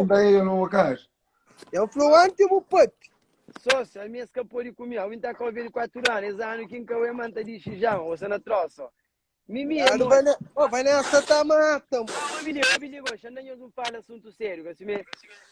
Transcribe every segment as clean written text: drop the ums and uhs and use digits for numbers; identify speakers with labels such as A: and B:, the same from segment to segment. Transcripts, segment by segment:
A: Da ele no caso.
B: Eu falou antes bu papi.
C: Sócio, a mi es ka pode ku mi. Alvin ta ka 24 anos, es ano ki nka ue man ta dixi já, ou sa na troça. Mimi é
B: Claro,
C: mole.
B: vai ne... oh, vai nessa tá mata, mano.
C: Obi li, obi li, goxa, anda nhos um fala assunto sério, que assim me,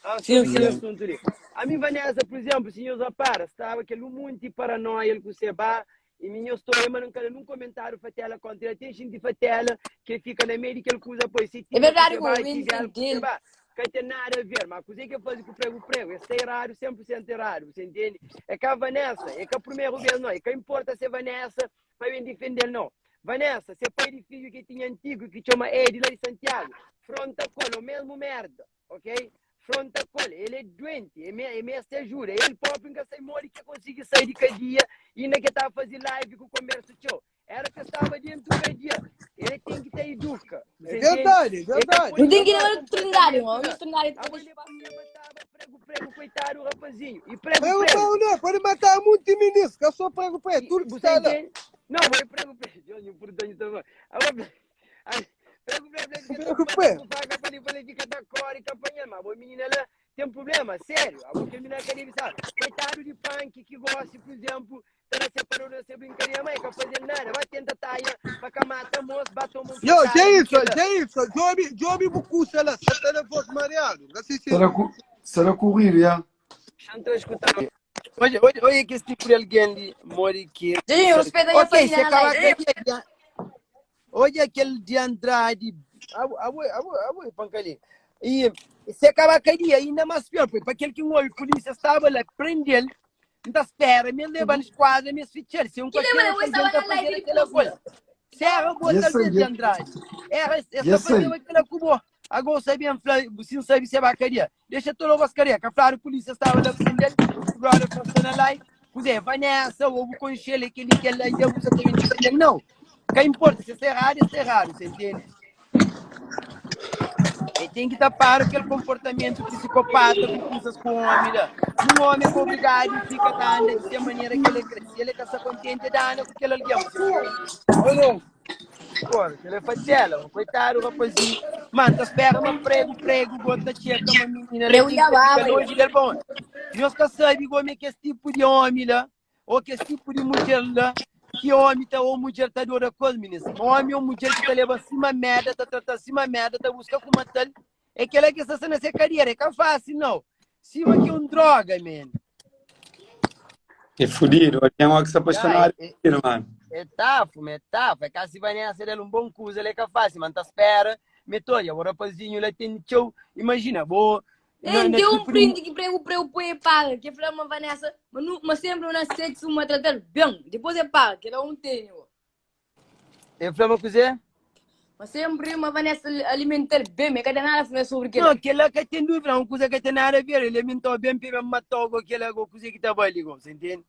C: ah,
D: Sim,
C: sobre aquele
D: sim.
C: assunto ali. A mim Vanessa, por exemplo, se nhos repara, estava aquele um monte de paranoia com o Seba, e mim nhos estou mas não quero num comentário fatela contra ele. Tem gente fatela que fica na meio de aquele coisa, pois se
D: É
C: tinha com o
D: verdade,
C: Seba
D: o
C: e tive
D: Winston
C: algo com o
D: dele.
C: Seba, que tem nada a ver, mas coisa que faz com o prego prego, esse está errado, 100% errado, você entende? É que a Vanessa, é que a primeira vez não, é que importa se Vanessa vai bem defender não. Vanessa, se pai de filho que tinha antigo, que chama Ed lá de Santiago, fronta cola, o mesmo merda, ok? Fronta cola, ele é doente, ele, ele merece ajuda. Ele próprio nunca sai mole que consegue sair de cadeia e ainda que estava fazendo live com o comércio tchau. Era que estava dentro da cadeia. Ele tem que ter educa.
B: É verdade, é verdade.
D: Não tem que ir na Trindade, mano. O Trindade
C: Ah,
D: tá
C: ele podia matar prego, prego, coitado, o rapazinho. E prego,
B: Prego
C: prego.
B: prego não, pode matar muito ministro, que eu sou prego prego, tudo que
C: Você
B: está lá.
C: entende? Não, foi prego, prego. Eu não por também. Agora, prego, prego, prego,
B: Prego prego.
C: Faca para ele, fica da cor e campanha, mas a menina ela tem um problema sério. A menina quer sabe? Coitado de punk que gosta, por exemplo, tá na separou nessa brincadeira, mas não fazer nada. Vai tentar taia, vai cá mata moço, vai tomar um
B: Yo,
C: tiro.
B: Jason, Jason, Jobi, Jobi Bucusa lá, você tá na voz mareado. Não sei se
A: Será, cu- será correr, já?
C: Não estou escutando. Olha, olha, olha que esse tipo de alguém ali, mora aqui.
D: Gente, respeita a minha
C: Ok,
D: família
C: se
D: na
C: acaba
D: live.
C: aquele Olha aquele de Andrade. Abu, abu, abu, abu, pancali. E se acaba a cadeia, ainda mais pior, foi para aquele que um olho, polícia estava lá, prende ele, não tá espera, me leva na esquadra, me switch se um
D: Que lembra, eu estava na live de
C: aquela
D: coisa.
C: coisa. Serra, bota
A: Yes,
C: ali de
A: yes.
C: Andrade. Era, essa
A: Yes,
C: fazer aquela cubo. Agora sabe, se não sabe se é bacaria. Deixa toda a vascaria, que a claro, a polícia estava lá prendendo, o brother passou na live. Pois é, vai nessa, ou vou conhecer ele, aquele que ele ainda usa também, não. Que importa, se é errado, é errado, você entende? E tem que tapar aquele comportamento psicopata que usas com o homem. Né? Um homem é obrigado e fica dando de maneira que ele cresce. Ele está contente dando com aquele alguém. Ou não? Pô, ele é fatela, coitado, o rapazinho. Mano, tá espera, mas prego, prego, bota tcheca, uma menina.
D: Prego e a baba,
C: Longe dele, bom. Nós que sabe como é que esse tipo de homem lá, ou que esse tipo de mulher lá, que homem tá, ou mulher tá dura coisa, menina. Homem ou mulher que tá levando acima merda, tá tratando acima merda, tá buscando com uma tal. É que ela que está nessa carreira, é que é fácil, não. Cima que é um droga, man.
E: É fudido, tem uma que se apaixonar,
C: É,
E: mano.
C: é tafo, é tafo. É que se vai nessa dele um bom cuso, ele é que é fácil, mas tá espera. Me olha, o rapazinho lá tem tchau. Imagina, vou.
D: Ei, tem um print que prego prego põe e paga. Que fala uma Vanessa, mas, nu, mas sempre na sexo uma tratar bem. Depois é paga, que ela não tem. ó.
C: Eu falei uma coisa?
D: Mas sempre uma Vanessa alimentar bem, mas cada nada fala sobre que
C: Não, aquela que tem dúvida, uma coisa que tem nada a ver. Ele mentou bem, para matou com aquela coisa que estava ali, você entende?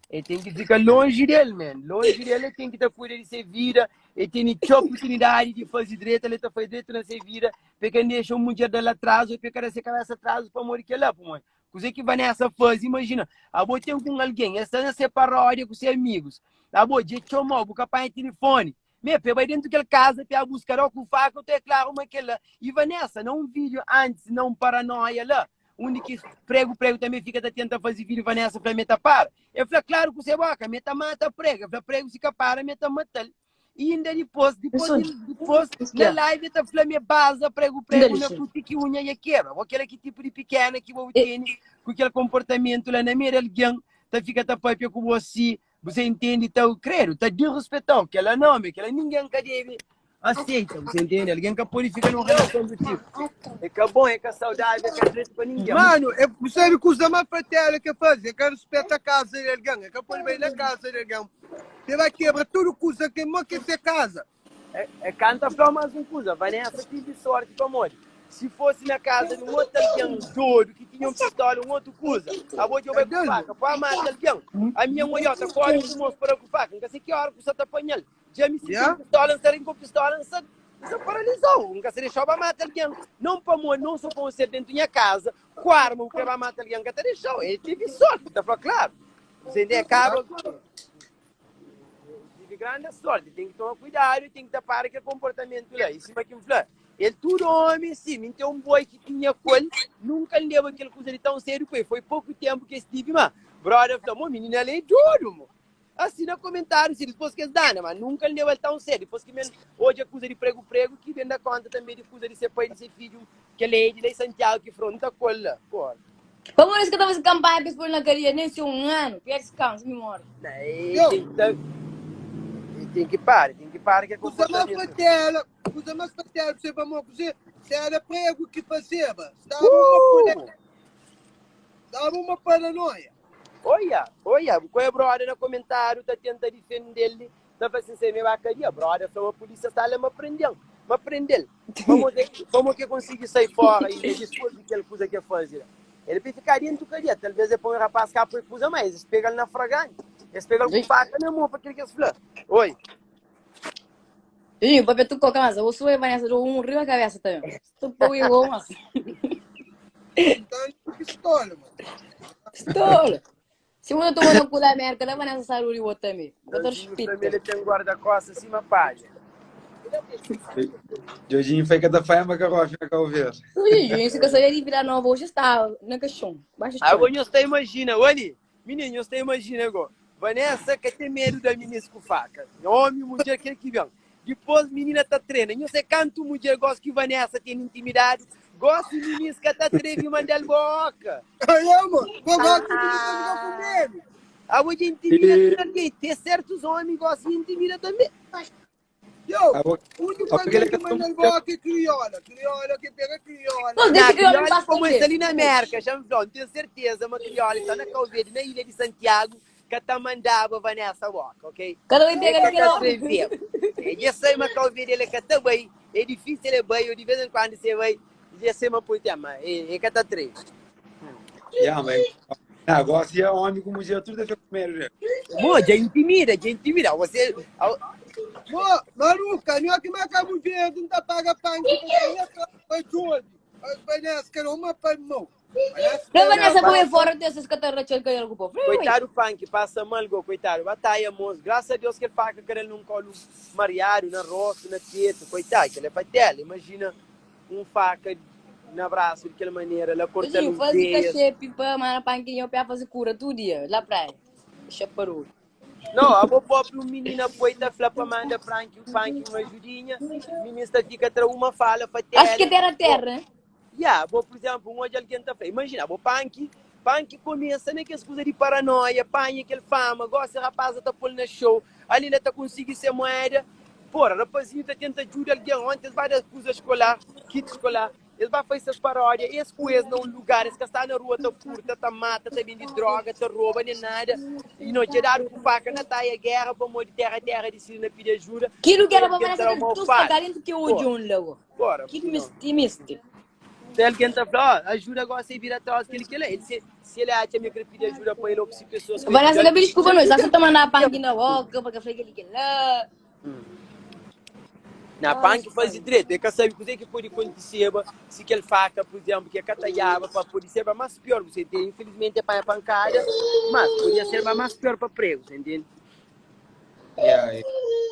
C: Ele tem que ficar longe dele, man. Longe dele, ele tem que estar cuidando de sua vida. Ele tem a oportunidade de fazer direito, ele está fazendo direito na sua vida. Porque deixa o mulher dela atrás, ou porque essa cabeça atrás para morrer que lá, pô, mãe. Coisa que Vanessa faz, imagina. A boa tem com alguém, essa nessa paródia com seus amigos. A boa, de chamou, o capaz de telefone. Me, vai dentro daquela casa, para buscar o com faca, é claro, mas aquela. E Vanessa, não um vídeo antes, não paranoia lá. Onde que prego, prego também fica a tentar fazer vídeo, Vanessa, para me tapar. Eu falei, claro que você boca, me mata prego. Eu falei, prego se capara, me mata. E ainda depois, depois, depois, na live, tá falando, me baza, prego, prego, na puta que unha e quebra. Aquele que tipo de pequena que vou ter, com aquele comportamento lá na mira, alguém, tá fica tá papia com você, você entende, tá, credo, tá desrespeitando, que ela não, que ela ninguém que deve aceita, você entende? Alguém que pode ficar numa relação do tipo. É que é bom, é que é saudável, é que é direito para ninguém.
B: Mano, é, você sabe que usa mais fratela que faz, é que respeita a casa de alguém, é que pode ir na casa de alguém. Você vai quebrar tudo coisa que é que você casa.
C: É, é canta flor mais um coisa, Vanessa tive sorte para morrer. Se fosse na casa de um outro alguém doido que tinha um pistola, um outro coisa, a boa de eu com faca, pode matar alguém. A minha mulher tá corre do moço para com faca, não sei que hora que você tá apanhando. Já me senti
B: Yeah.
C: com pistola, não sei com pistola, não sei. Você paralisou, nunca se deixou para matar alguém. Não para morrer, não só para você dentro da minha casa, com arma, o que vai matar alguém, que te deixou. Ele teve sorte, tá falando claro. Você entende? Acaba. Tive grande sorte, tem que tomar cuidado, tem que tapar aquele comportamento lá. Em cima que me fala. El tudu omi si, mi ten un boi ki tinha ku el, nunka N leba kel kuza di tãu sedu ku el. Foi poku tenpu ki es tivi, ma broda fla, Mo, minina la é dodu, mo. Asi na komentáriu si, dipôs ki es dana, ma nunka N leba-l tãu sedu. Dipôs ki mi N odja kuza di pregu-pregu, ki ben da konta tanbe di kuza di se pai, di se fidju, kel Edi la i Santiagu ki fronta ku el la. Pô.
D: Pamodi es ka ta faze kanpanha pa es pô-l na kadia nen si un anu, pa el diskansa, mi móre.
C: Na, e ten ki ta, e ten ki para, ten ki para kel
B: Kuza más
C: konportamentu.
B: fatela, kuza más fatela pa ser pamodi kuze, se era pregu ki fazeba, staba uma pune, staba uma paranoia.
C: Oia, oia, bu koi broda na komentariu ta tenta difendel, ta fla sin se me ba kadia, broda fla ma polisia sta la ma prenden, ma prendel. Pamo ke, pamo ke konsigi sai fora inda dispos di kel kuza ke faze la. El pe fika dentu kadia, talvez e poi rapaz ka poi kuza, ma es pegal na fraganti, es pegal ku faka na mo pa kel kes fla. Oi.
D: Ih, papia tu koka mas, o sua Vanessa dou um riba cabeça também. Tu pau e gol mas.
B: Então, pistola, mano.
D: Pistola. Se você toma na cu da América, da Vanessa Saruri o também. Bota
C: Jorginho
D: respeito.
C: também ele tem guarda-costas acima palha.
E: Jorginho foi que ta faia macarrofe na Cabo Verde.
D: Jorginho, se que sabia de Vila Nova hoje está na caixão. Baixa
C: Agora
D: chão.
C: nós tá imagina, olha, menino, nós tá imagina agora. Vanessa que tem medo da menina com faca. Homem, mulher, aquele que vem. Depois menina tá treina. Nós é canto mulher gosta que Vanessa tem intimidade. Gosta de menina que tá atreve mandar boca.
B: Aí, mano, vou gosto de menina fica com medo.
C: A hoje intimida tudo alguém. Tem certos homens que gostam de intimida também.
B: Yo,
E: Ah, vou-
B: o único
E: Ah, porque ele
B: alguém
E: é
B: que manda
E: tão-
B: boca é crioula. Crioula que pega crioula.
D: Não,
C: Na
D: deixa que eu
C: crioula,
D: me passo
C: como
D: também.
C: está ali na América, já me falou, tenho certeza, uma crioula está na Cabo Verde, na ilha de Santiago, que tá mandava Vanessa Walker, ok?
D: Cada um pega
C: É que
D: aquele
C: tá
D: homem.
C: atrevendo. É, e sei, mas Cabo Verde, ele é que tá bem, é difícil, ele é bem, eu de vez em quando você vai, e sei, mas por tema, é, é que tá atrevendo.
E: Yeah, mas... Ah, agora se é homem com mulher, tudo deve comer, né?
C: Mo, já intimida, já intimida. Você,
B: Mo, maluca, não é que mais Cabo Verde não tá paga pão que pra Jorge. Vanessa, quero uma para mão.
D: Não, Vanessa, põe fora dessas que tá rachando que eu ocupou.
C: Coitado do punk, passa mal, go, coitado. Batalha, moço. Graças a Deus que ele faca que ele num colo mariado, na rosto, na teta. Coitado, que ele é fatela. Imagina um faca na braço de aquela maneira, ela cortando
D: Jorginho,
C: os
D: faz
C: dedos.
D: cachê, pipa, mano, panquinho, pé fazer cura todo dia, lá praia. Deixa parou.
C: Não, a vou pôr um menino apoita, fla para manda prank, o punk, uma ajudinha. Ministra fica tra uma fala, fatela.
D: Acho que é terra terra, né?
C: Yeah, vou, por exemplo, um hoje alguém tá falando, imagina, vou punk, punk começa né, que as coisas de paranoia, panha aquele fama, gosta rapaz tá pondo na show, ali ele tá conseguindo ser moeda. Porra, rapazinho tá tentando ajudar alguém, ontem vai dar coisa escolar, kit escolar, eles vai fazer essas paródias, esse com esse num lugar, esse que está na rua, tá furta, tá mata, tá vende droga, tá rouba, nem nada, e não te dar com faca na taia, guerra, para de terra, terra, de Sina, pedir ajuda.
D: Aquilo que era para
C: Alguém
D: Vanessa,
C: terá uma
D: tu
C: fala.
D: está dentro que o John logo.
C: Bora,
D: Que
C: não.
D: misti, misti.
C: Se alguém tá falando, ó, ajuda agora você vira atrás que ele que ele, ele se, se ele acha me que pedir ajuda para ele ou se pessoas que
D: Vanessa, não desculpa nós, só tá mandando panquinho na boca, porque eu falei que ele que lá.
C: Na punk faz direito, é que sabe o que que pode acontecer se que ele faca, por exemplo, que é cataiaba, para pode ser mais pior, você entende? Infelizmente é para pancada, mas podia ser mais pior para prego, você entende?
E: Yeah, é.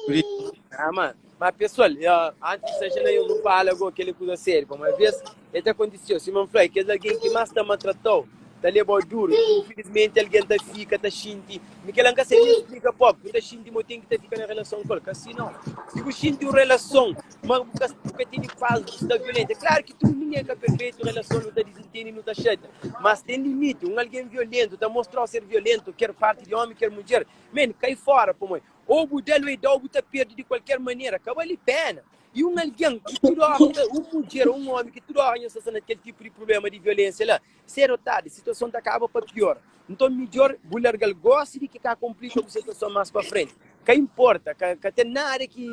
E: Por isso,
C: Ah, mano. Mas pessoal, eh, antes seja eu não falo com aquele coisa séria, uma vez, até aconteceu, se não foi, que é alguém que mais tá maltratou, tá levou duro, infelizmente alguém tá fica, tá xinte, me que lanca sem explica pouco, tá xinte, mas tem que tá fica na relação com ele, assim não. Se você xinte uma relação, mas porque tem fase está violenta, é claro que tudo ninguém é perfeito, relação não tá desentende, não tá chata, mas tem limite, um alguém violento, tá mostrando ser violento, quer parte de homem, quer mulher, man, cai fora, pô, mãe. Ou bu da-l o e bu ta perde di kualker manera, ka bali pena. I un algen ki tudu ora ta, un mudjer ou un omi ki tudu ora nhos ta sta na kel tipu di prubléma di violénsia la, sédu ou tardi, situason ta kaba pa piora. Nton, midjór bu larga-l gósi di ki ka konplika bu situason más pa frenti. Ka inporta, ka, ka ten nada ki,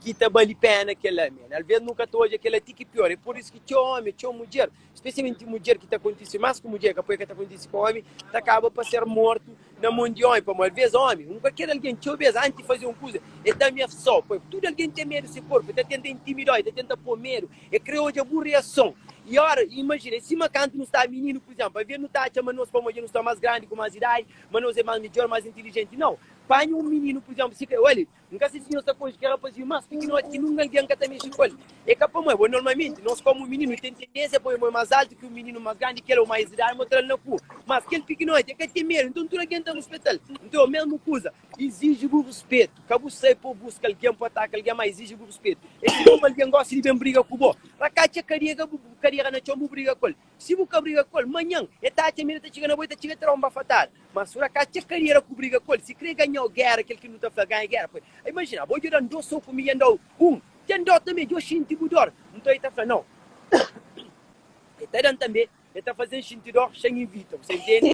C: ki ta bali pena kel-la, men. Alvês nu ka ta odja kel-la ti ki piora. É pur isu ki txeu omi, txeu mudjer, spesialmenti mudjer ki ta kontise más ku mudjer, ka poi ka ta kontise ku omi, ta kaba pa ser mortu na mon di omi, pamodi alvês omi, un kualker algen, txeu bês, antis di faze un kuza, el ta amiasa-u. Poi, tudu algen ten medu di se korpu, el ta tenta intimida-u, el ta tenta pô medu, el krê odja bu reason. I ora, imajina, é sima kantu nu staba mininu, pur izénplu, alvês nu ta atxa ma nos, pamodi dja nu sta más grandi, ku más idadi, ma nos é más midjór, más intilijenti. Nau! Panha un mininu, pur izénplu, si ka, olha, N ka si si nhos ta konxe kel rapazinhu más pikinoti ki nunka algen ka ta mexe ku el. É ka pamodi bo. Normalmenti, nos kómu mininu ten tendénsia pa oi mo é más altu ki un mininu más grandi ki el ô más idadi, mo tra-l na ku. Mas kel pikinoti é ka ten medu, nton tudu algen ta ruspeta-l. Nton é omésmu kuza, iziji bu ruspetu. Ka bu sai pa bu buska algen pa ataka algen, má iziji bu ruspetu. É sima un algen gosta di ben briga ku bo, rakatxa kadera bu kadera na txon bu briga ku el. Si bu ka briga ku el, manhan e ta atxa ma el ta txiga na bo, e ta txiga tra un bafatada. Ma si bu ka atxa kariera ku briga ku el, si kre ganhau gera, kel ki nu ta fla ganha gera, poi. Imajina, abo dja da-m dos soku, mi dja N da-u un. Dja N da-u tanbe, dja-u xinti bu dor. Nton e ta fla, Nau. E ta da-m tanbe, e ta faze-m xinti dor, xa N ivita. Bu sa intende?